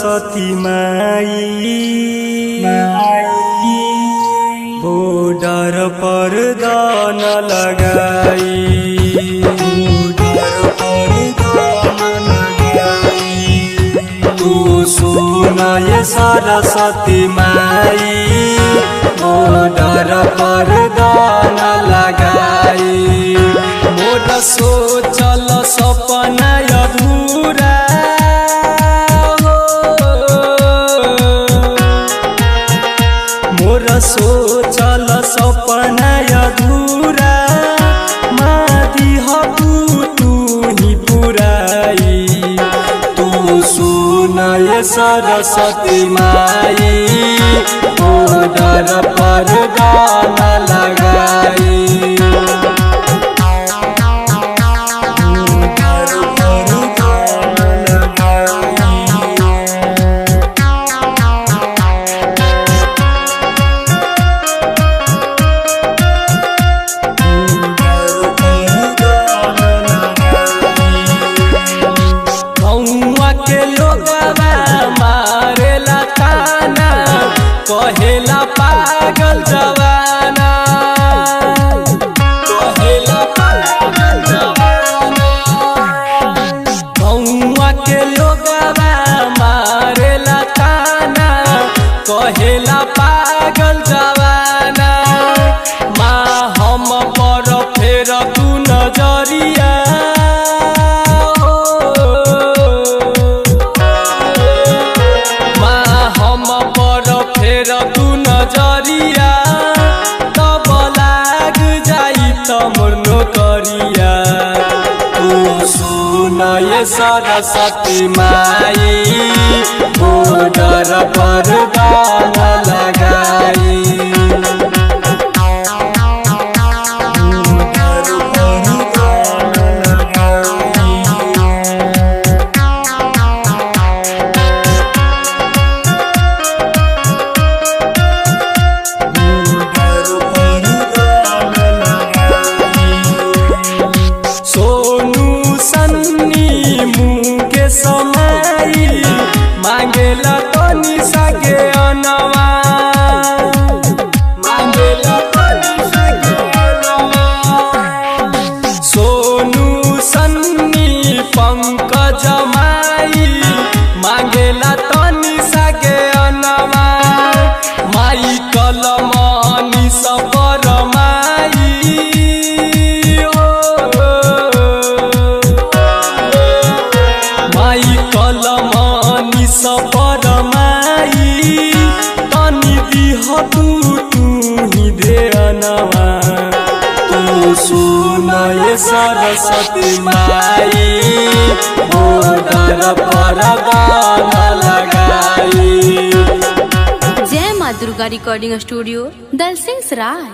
सरस्वती माई, border पर दान लगाई, बॉर्डर पर दान लगाई। तू सुन ये सरस्वती माई, बॉर्डर पर दान लगाई। मोर सोचल सपना अधूरा हो, मोर सोचल सपना अधूरा, मादी हबू तू ही पुराई। तू सुन ये सरस्वती माई, बॉर्डर पर दान लगाई। के लोगवा मारेला ताना, कहेला पागल जवाना, कहेला पागल जवाना। गौआ के लोगवा मारेला ताना, कहेला पागल जवाना। माँ हम पर फेर तू नजरिया, तू नजरिया, तब लाग जाई त मोर नौकरिया। तू सुन ये सरस्वती माई, बॉर्डर पर दान लगाई। सोनू सन्नी मुके समाई, मांगेला तनी सागे अनवा, मांगेला तनी सागे अनवा। सोनू सन्नी पंकज माई, मांगेला तनी सागे अनवा। माई कलम सबर माई, माई कलम सबर माई, तनी दिह तू ही देनवा। तू सुन ये सरस्वती माई, बॉर्डर पर दान लगाई। जय माँ दुर्गा रिकॉर्डिंग स्टूडियो दलसिंह सराय।